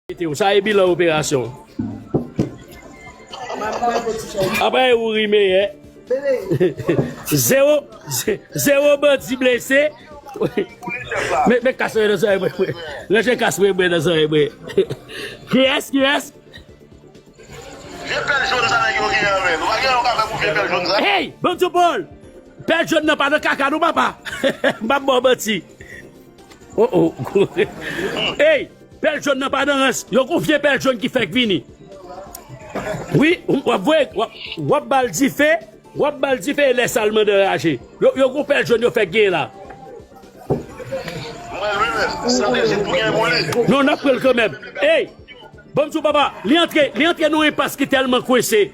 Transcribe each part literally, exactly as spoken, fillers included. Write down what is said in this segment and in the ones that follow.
Sa e bilan operasyon. Apa e ou ri meyè? Zewo, ze- zewo bandi blese. Men, men kas mwen nan zòrèy mwen. Ranje kas mwen nan zòrèy mwen. Kiyès, kiyès? Vye pèl jòn sa nèg yo genyen an, men. Ou pa gen yon ka fè pou vye pèl jòn sa? Hey, Banjo Paul! Pèl jòn nan pa nan kaka non, papa. M p ap ba w manti. Oh, oh. Hey, pèl jòn nan pa nan rans. Yo gon vye pèl jòn ki fèk vini. Wi, w ap voye, w ap, w ap ba l dife, w ap ba l dife e lè salamandra raje. Yo, yo gon pèl jòn yo fèk genyen la. Mwen, wi, men, sa te jis pou gen pou li. Non, n ap pran l kanmenm. Hey! Ban m di w, papa, li antre, li antre nan yon enpas ki tèlman kwense.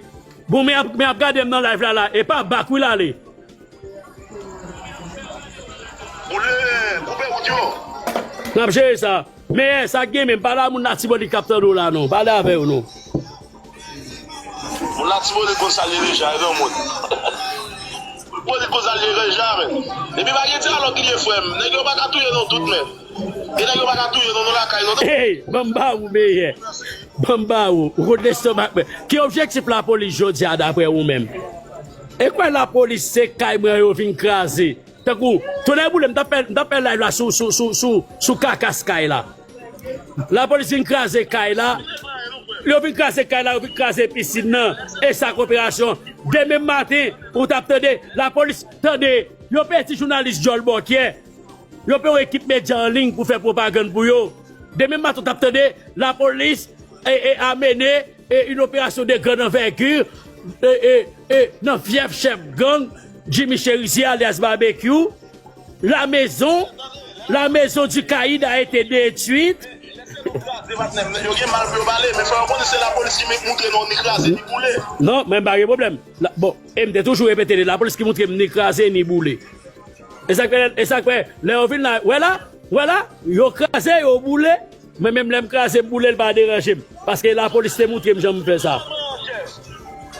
Bon, men ap, men ap gade m nan live la, la. E pa bak wi l ale. Boule, koupe wout yo. N ap jere sa. Men, sa k gen menm, pale a moun Latibonit k ap tande w la, non. Pale avè yo, non. Moun Latibonit konn sa l ye deja, e granmoun. Moun Latibonit konn sa l ye deja, men. Depi pa gen dyalòg ki lye frè m, nèg yo pa ka touye nou tout, men. Gen nèg yo pa ka touye nou, nou lakay nou. Hey, ban m ba ou meyè. Ban m ba ou. Ou konn lestomak mwen. Ki objektif lapolis jodi a daprè ou menm? E kwè lapolis se kay mwen yo vin kraze? Tankou, tonnè boule, m t ap fè, m t ap fè live la sou, sou, sou, sou, sou kakas kay la. Lapolis vin kraze kay la. Yo vin kraze kay la, yo vin kraze pisin nan. E sa k operasyon. Demen maten, ou t ap tande, lapolis, tande, yo peye ti jounalis djòl bòkyè. Yo peye yon ekip medya an liy pou fè pwopagann pou yo. Demen maten, ou t ap tande, lapolis e, e, a mennen e, une opération de grande envergure e, e, e, nan fyèf chèf gang Jimmy Chérizier alias Barbecue. La maison, la maison du caïd a été détruite. Yo gen mal pou yo pale, men fò yo konnen se lapolis ki moutre nou ni kraze ni boule. Non, men m pa gen pwoblèm. La, bon, e m te toujou repete li, lapolis ki moutre m ni kraze ni boule. E sa k fè, e sa k fè, lè yo vin la, wè la, wè la, yo kraze, yo boule, mwen menm lè m kraze, m boule, l pa deranje m. Paske lapolis te moutre m jan m fè sa.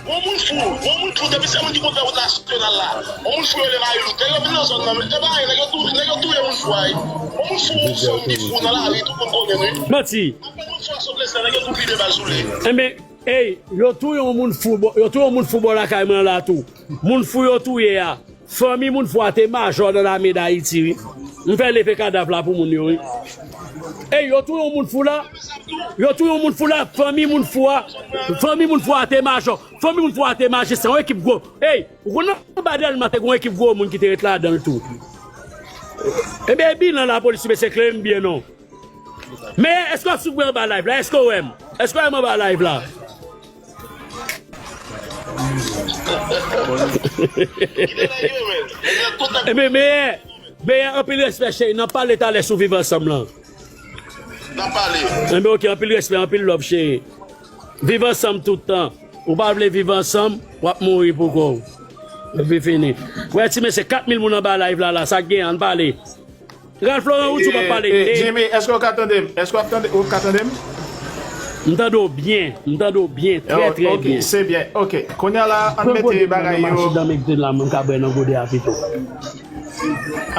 Yon moun fou, yon moun fou, depi se moun ki konn fè wout nasyonal la. Yon moun fou yo le Mayou. Nèg yo vin nan zòn nan, men, e pa anyen, nèg yo tou, nèg yo touye moun fou a wi. Yon moun fou, yon fanm ki fou nan lari, tout moun konnen wi. Manti. Apre yon fou a sot lese, nèg yo tou vide bal sou li. Enben, ey, yo touye yon moun fou, bò- yo touye yon moun fou bò lakay mwen la tou. Moun fou yo touye a. Fanmi moun fou a te majò nan lame Dayiti wi. M fè leve kadav la pou moun yo wi. Ey, yo touye yon moun fou la. Yo touye yon moun fou la, fanmi moun fou a. Fanmi moun fou a te majò. Fanmi moun fou a te majistra, yon ekip gwo. Ey, ou konn anba Dèlma te gon ekip gwo moun ki te ret ladan l tou. Ebyen, bilan lapolis, mesye, klere m byen non. Men, èske w ap swiv mwen anba live la? Èske w wè m? Èske w wè m anba live la? Ebyen, meyè, meyè, anpil respè, cheri. N ap pale talè sou Viv Ansanm lan. N ap pale. Ebyen, oke, anpil respè, anpil love, cheri. Viv ansanm tout tan. Ou pa vle viv ansanm, w ap mouri pou kò w. Epi fini. Wè, ti mesye, kat mil moun anba live la, la, sa k gen, ann pale. Ralph Laurent, ou di w p ap pale. Eh, eh, Jimmy, èske w ka tande m? Èske w ap tande, ou ka tande m? M tande w byen, m tande w byen, trè, trè byen. Se byen, oke. Kounye a la, ann mete bagay yo.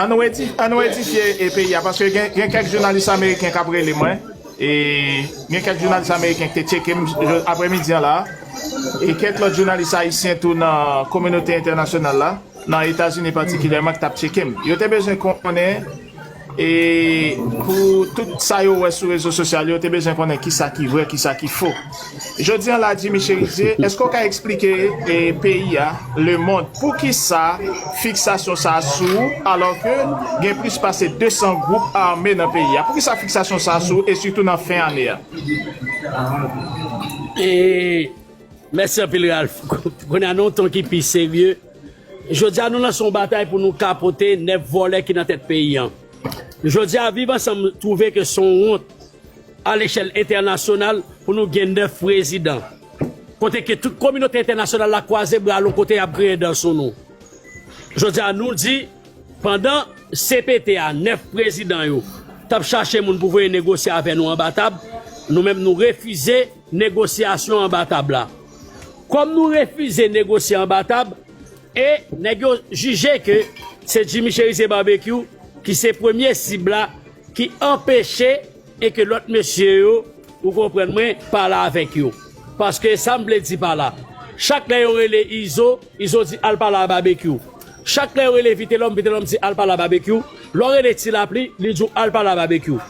Ann redi, ann redifye e peyi a, paske gen, gen kèk jounalis ameriken k ap rele mwen. E gen kèk jounalis ameriken ki te tcheke m aprèmidi an la. E kèk lòt jounalis ayisyen tou nan kominote entènasyonal la, nan Etazini patikilyèman, ki t ap tcheke m. Yo te bezwen konnen, e pou tout sa yo wè sou rezo sosyal yo, yo te bezwen konnen kisa ki vrè, kisa ki fo. Jodi an la, Jimmy Chérizier, èske w ka eksplike, e, peyi a, lemonn, poukisa fiksasyon sa a sou ou, alò ke gen plis pase de san gwoup ame nan peyi a? Poukisa fiksasyon sa a sou ou, e sitou nan fen ane a? E, mèsi anpil, Ralph. Kounye a, nan yon ton ki pi serye, jodi a, nou lanse yon batay pou nou kapote nèf vòlè ki nan tèt peyi a. Jodi a, Viv Ansanm twouve ke se yon wont alechèl entènasyonal pou nou gen nèf prezidan. Kote ke tout kominote entènasyonal la kwaze bra l yon kote, y ap griyen dan sou nou. Jodi a, nou di, pandan C P T a, nèf prezidan yo, t ap chache moun pou voye negosye avè nou anba tab, nou menm nou refize negosyasyon anba tab la. Kòm nou refize negosye anba tab, e nèg yo jije ke se Jimmy Chérizier Barbecue ki se premye sib la, ki anpeche e ke lòt mesye yo Ou konprann mwen, pale avèk yo. Paske sa m vle di pa la. Chak lè yo rele Izo, Izo di al pale a Babekyou. Chak lè yo rele Vitelòm, Vitelòm di al pale a Babekyou. Lè w rele Ti Lapli, li di w al pale a Babekyou.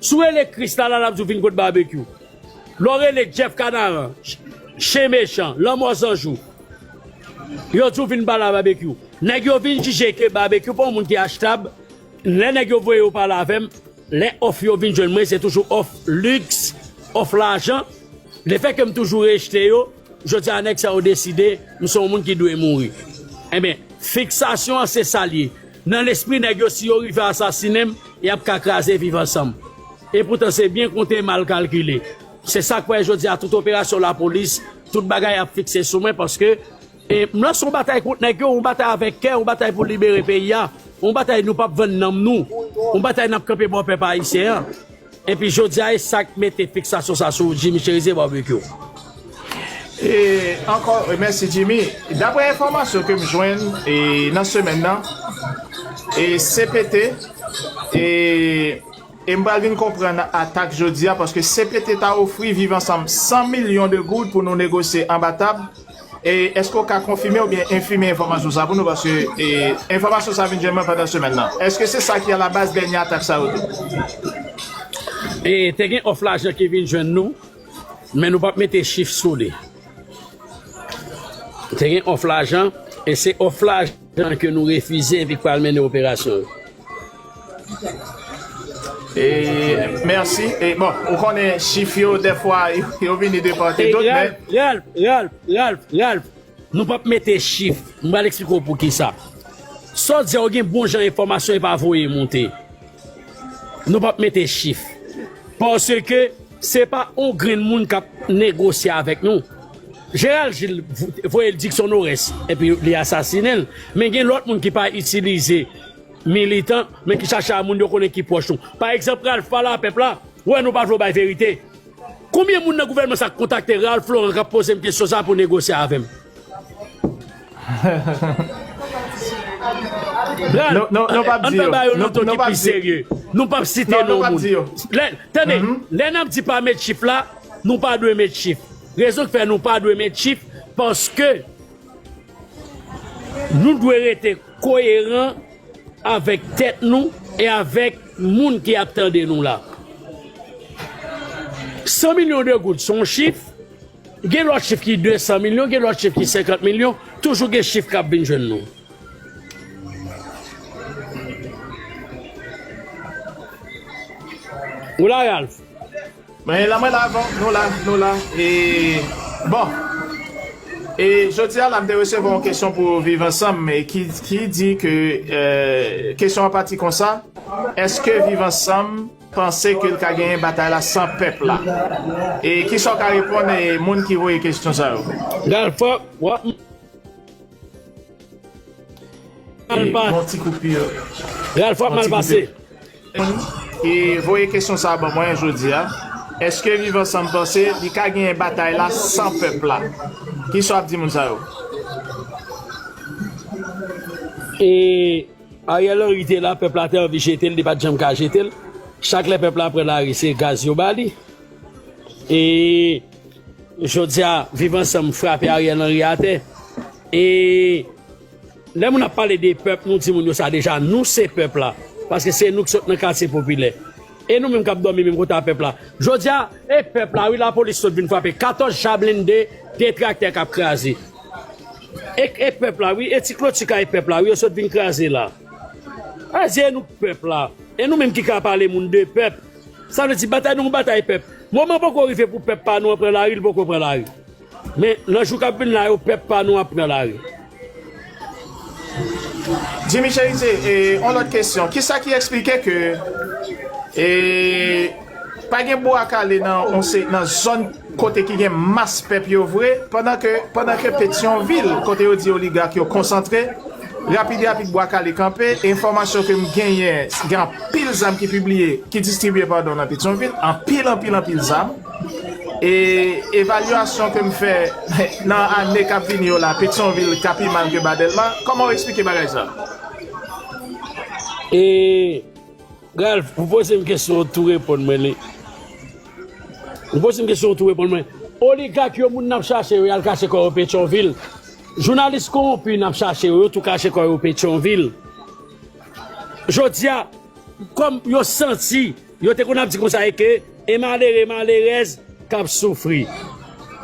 Si w rele Krisla la, l ap di w vin kot Babekyou. Lè w rele Jeff Kanaran, Ch- Chen Mechan, Lanmò Zanjou, yo di w vin pale a Babekyou. Nèg yo vin jije ke Babekyou pa yon moun ki achtab. Lè nèg yo voye yo pale avè m, lè òf yo vin jwenn mwen, se toujou òf liks, òf lajan. Lefètke m toujou rejte yo, jodi a nèg sa yo deside m se yon moun ki dwe mouri. Enben, fiksasyon an se sa l ye. Nan lespri nèg yo, si yo rive asasinen m, y ap ka kraze Viv Ansanm. Epoutan, se byen konte, mal kalkile. Se sa k fè jodi a tout operasyon lapolis, tout bagay ap fikse sou mwen paske e, m lanse yon batay kont nèg yo, yon batay avèk kè, yon batay pou libere peyi a, yon batay nou p ap vann nanm nou, yon batay n ap kanpe bò pèp ayisyen an. Epi jodi a, e sa k mete fiksasyon sa sou Jimmy Cherizier Barbecue. E ankò, mèsi Jimmy. Daprè enfòmasyon ke m jwenn e, nan semèn nan, e C P T, e, e m pral vin konprann atak jodi a, paske C P T ta ofri Viv Ansanm san milyon de goud pou nou negosye anba tab. E èske w ka konfime oubyen enfime enfòmasyon sa pou nou? Paske e, enfòmasyon sa vin jwenn mwen pandan semèn nan. Èske se sa ki alabaz dènye atak sa yo tou? E te gen òf lajan ki vin jwenn nou, men nou p ap mete chif sou li. Te gen òf lajan, e se òf lajan ke nou refize epi k pral mennen operasyon yo. E, mèsi. E, bon, ou konnen chif yo, dèfwa, yo, yo vini de part et d'autre, men. Ralph, Ralph, Ralph, Ralph, nou p ap mete chif. M pral eksplike w poukisa. Sa w di a, ou gen bon jan enfòmasyon e pa voye monte. Nou p ap mete chif. Paske se pa on grenn moun k ap negosye avèk nou. Jeral Jil voye l Dickson Norès, epi li asasinen l. Men gen lòt moun ki pa itilize militan, men ki chache a moun yo konnen ki pwòch nou. Pa egzanp, Ralph pale a pèp la, ou wè nou pa vle w bay verite. Konbyen moun nan gouvènman sa k kontakte Ralph Laurent k ap poze m kesyon sa pou negosye avè m? Ralph, ann pa ba yo non ton ki pi serye. Nou p ap site non moun. Tande, lè n ap di pa met chif la, nou pa dwe met chif. Rezon k fè nou pa dwe met chif, paske nou dwe rete koyeran avèk tèt nou e avèk moun ki ap tande nou la. San milyon de goud se yon chif, gen lòt chif ki de san milyon, gen lòt chif ki senkant milyon, toujou gen chif k ap vin jwenn nou. Ou la, Ralph? Mwen la, mwen la, bon, nou la, nou la. E, bon. E jodi a la, m te resevwa yon kesyon pou Viv Ansanm e ki, ki di ke e, kesyon an pati konsa, èske Viv Ansanm panse ke l ka genyen batay la san pèp la? E kisa w ka reponn e, moun ki voye kesyon sa yo? Ralph, w ap Bon ti koupi. Ralph, w ap mal pase. Ki voye kesyon sa ban mwen jodi a, èske Viv Ansanm panse li ka genyen batay la san pèp la? Kisa w ap di moun sa yo? E Ariel Henry te la, pèp la te anvi jete l, li pa t janm ka jete l. Chak lè pèp la pran lari, se gaz yo ba li. E jodi a, Viv Ansanm frape Ariel Henry atè. E lè moun ap pale de pèp, nou di moun yo sa deja, nou se pèp la. Paske se nou ki sot nan katye popilè. E nou menm k ap dòmi menm kote a pèp la. Jodi a, e pèp la, wi, lapolis sot vin frape. Katòz cha blende, de traktè k ap kraze. E, e pèp la, wi, e ti kloti kay pèp la, wi, yo sot vin kraze la. A di e nou k pèp la. E nou menm ki ka pale moun de pèp. Sa vle di batay nou, batay pèp. Moman poko rive pou pèp pa nou an pran lari, li poko pran lari. Men nan jou k ap vin la yo, pèp pa nou ap pran lari. Jimmy Cherizier, e, yon lòt kesyon. Kisa ki eksplike ke e, pa gen bwa kale nan, nan zòn kote ki gen mas pèp yo vre, pandan ke, pandan ke Petyonvil, kote yo di oligak yo konsantre, rapid rapid bwa kale kanpe, enfòmasyon ke m genyen, gen anpil zam ki pibliye, ki distribiye, padon, nan Petyonvil, anpil, anpil, anpil zam. E evalyasyon ke m fè nan ane k ap vini yo la, Petyonvil ka pi mal ke Ba Dèlma. Kòman w eksplike bagay sa? E, Ralph, ou poze m kesyon, ou tou reponn mwen li. Ou poze m kesyon, ou tou reponn mwen. Oligak yo, moun n ap chache yo, y al kache kò yo Petyonvil. Jounalis kowonpi n ap chache yo, yo tou kache kò yo Petyonvil. Jodi a, kòm yo santi, yo te konn ap di konsa e ke e malere, malerèz k ap soufri.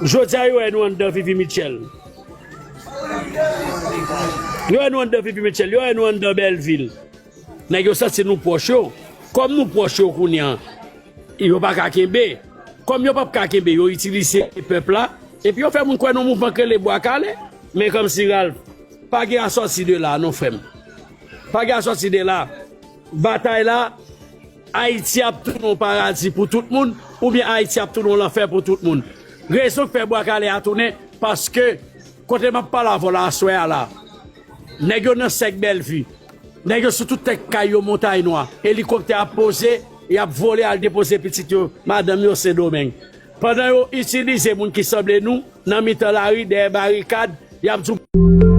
Jodi a, yo wè nou anndan Vivi Mitchell. Yo wè nou anndan Vivi Mitchell, yo wè nou anndan Bèlvil. Nèg yo santi nou pwòch yo. Kòm nou pwòch yo kounye a, yo pa ka kenbe. Kòm yo p ap ka kenbe, yo itilize pèp la. Epi yo fè moun kwè nan mouvman k rele Bwa Kale. Men kòmsi, Ralph, pa gen asòti de la non, frè m. Pa gen asòti de la. Batay la, Ayiti ap tounen yon paradi pou tout moun, oubyen Ayiti ap tounen yon lanfè pou tout moun. Rezon k fè Bwa Kale a tounen, paske kote m ap pale avè w la aswè a la, nèg yo nan sèk Bèlvi. Nèg yo sou tout tèt kay yo Montay Nwa. Elikoptè ap poze, y ap vole al depoze pitit yo, madanm yo Sendomeng. Pandan yo itilize moun ki sanble nou nan mitan lari, dèyè barikad, y ap di w